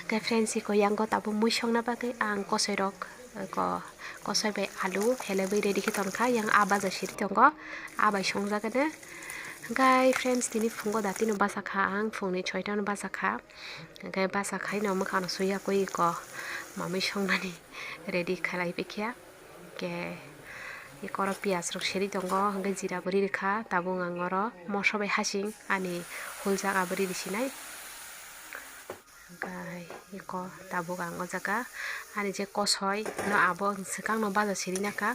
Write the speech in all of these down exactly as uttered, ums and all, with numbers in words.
Hwnkhe friends, iko yango tabuk mui songna bagwi ang kosoirok, iko kosoi bai alu helebwi ready khe tonkha, yang a baja siri tongo, a bai songjagano. Hwnkhe friends, tini phungo datino bachakha ang, phungni soitano bachakha, hwnkhe bachakhaino mwkhangno suiyakwi iko mamui songnani ready khlai bikha. Hwnkhe iko oro piyaj rok siri tongo, hwnkhe jira bo riri kha, tabuk ang oro moso bai hasing ani huljak abo riri sinai. Hwnkhe iko tabuk ang o jaga ani je kosoi no abo swkang no baja siri naka,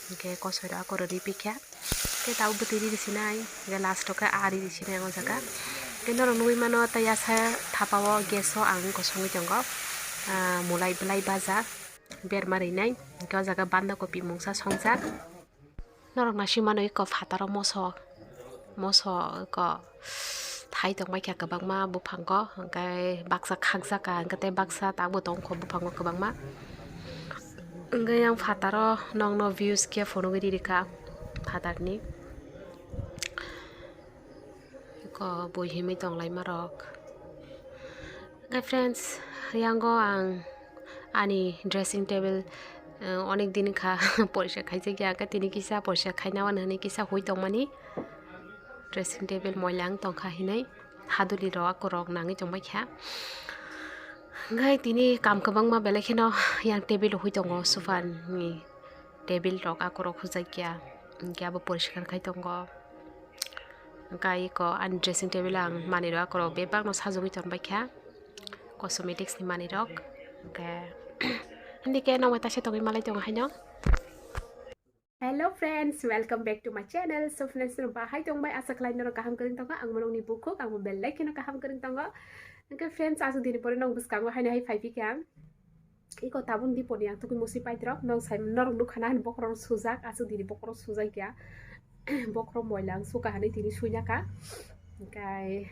hwnkhe kosoi rok ako rwrwi pikha, hwnkhe tabuk bwtwi riri sinai, hwnkhe last o khe a riri sinai ang o jaga. Hwnkhe norok nugwi mano tei yasa thapa o gas o ang kosongwi tongo, ah, mulai bwlai baja berma rinai, hwnkhe o jaga banda kopi mungsa songjak. Norok naising mano iko phataro moso, moso iko thai tongbaikha kwbangma buphango, hwnkhe baksa khakjaka, hwnkhe tei baksa tabuk tongkho buphango kwbangma. Hwnkhe yang phataro nokno views khe phunugwi riri kha phatarni. Iko bui himwi tonglaima rok. Hwnkhe friends, yango ang ani dressing table, eh, onek din kha porisa khaijakya, hwnkhe tini kisa porisa khaina hwnwi kisa hui tongmani. Dressing table moila wng tongkha hinwi haduli rok ako rok nangwi tongbaikha. Hwnkhe tini kam kwbangma belai kheno yang table hui tongo sofa ni. Table rok ako rok hujakya, hwnkhe abo poriskar khai tongo. Hwnkhe iko ani dressing table ang manwi rok ako rok bebak no sajagwi tonbaikha, cosmetics ni manwi rok. Hwnkhe hindi khe nokbai taisa tongwi malai tongo haino. Hello friends, welcome back to my channel. So friends, norok bahai tongbai, asa khlai norok kaham kwrwng tongo, ang norokni bukhuk, ang bo belai kheno kaham kwrwng tongo. Hwnkhe friends, aswk dini pore nok bwskango haino hai phai phikha ang. Iko tabuk diponi ang tugui musi paidrok, nok sai norok nukha na, bokhorok sujak, aswk dini bokhorok sujak ya. Bokhorok moila ang suka hinwi tini suinaka. Hwnkhe,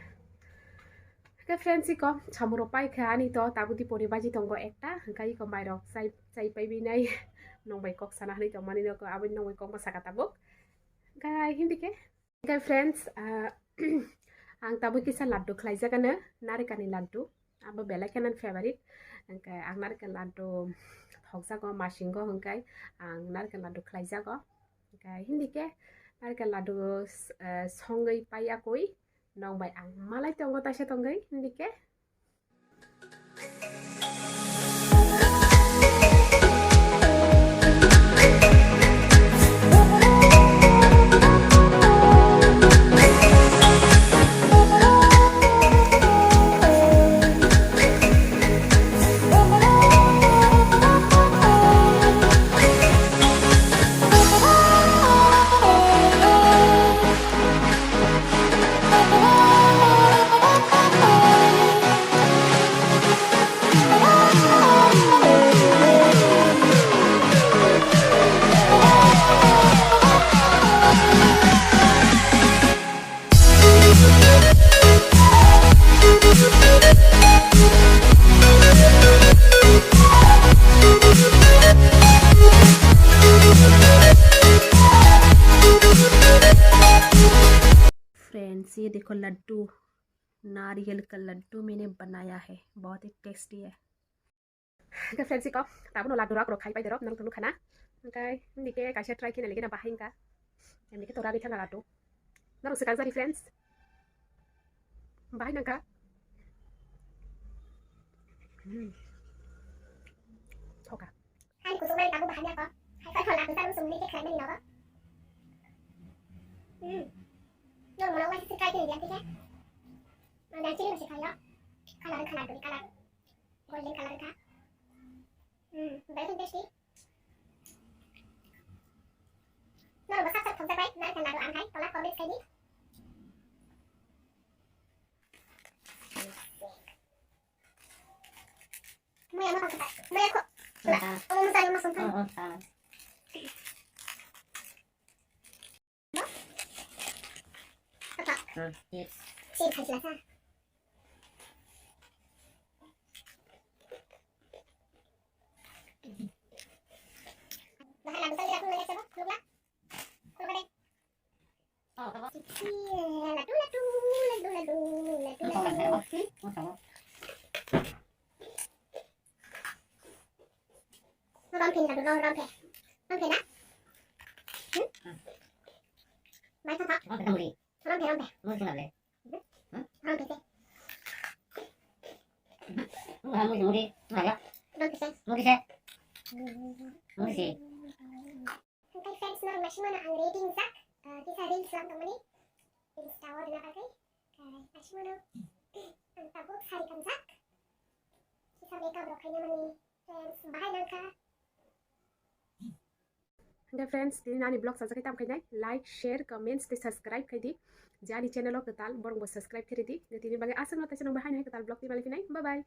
hwnkhe friends, iko samung rok paikha ani to, tabuk diponi baji tongo ekta, hwnkhe iko mairok chai, chai paibinai, nokbai kok sana hinwi tongmani, nok aboni nokbai kok ma saka tabuk. Hwnkhe hindi khe. Hwnkhe friends, ah, ang tabuk kisa laddu khlaijak ano, narikani laddu. Abo belai kheno favorite. Hwnkhe ang narikal laddu thokjago, masingo hwnkhe ang narikal laddu khlaijago. Hwnkhe hindi khe narikal laddu, eh, songwi paiyakwi nokbai ang malai tongo taisa tongwi hindi khe. Friends, ये देखो लड्डू, नारियल का लड्डू मैंने बनाया है, बहुत ही टेस्टी है। Hwnkhe friends, iko tabukno laddu rok rok khai pai derok, norok nukha na. Hwnkhe hindi khe kaisa try khe nai khe na bahai wngkha. Hindi khe tora gwi thangkha laddu. Norok swkang jani friends. Bahai nangkha. Hmm. Thoka. Hai kusuk nai tabuk bahai nangkha. Hai koi thola kusuk sung ni khe khlai mani nogo. Hmm. Norok mono waisa se try khe nai khe. Ang chini masi khayo. Color wngkha laddu ni color. Golden color wngkha. Hmm, belai kheno tasty. Norok bo sak sak thokjak bai, narikal laddu ang hai, tola comment khaidi. Moya ma tongkha, moya kho. Tongkha. Omo mwsari ma songkha. Oh, oh, ah. Hmm, yes. Romphe ni ladu, rom, romphe. Romphe na? Hmm? Mai thok thok. Romphe na muri. Romphe, romphe. Muri sing na ble. Hmm? Romphe se. Muri, muri. Muri ya. Romphe se. Muri se. Muri se. Hingke friends, norok naisingmano ang ready wngjak. Ah, kisa reels lang tongmani. Insta o rwna bagwi. Khe naisingmano ang tabuk sari kanjak. Kisa makeup rok khaina mani friends bahai nangkha. Hingke friends, tini ani vlog sajak khe tam khainai. Like, share, comments tei subscribe khai di. Je ani channel o kwtal, borok bo subscribe khe ridi. Tini bagwi aswk no taisa nang bahai nang kwtal vlog twi mali phinai. Bye bye.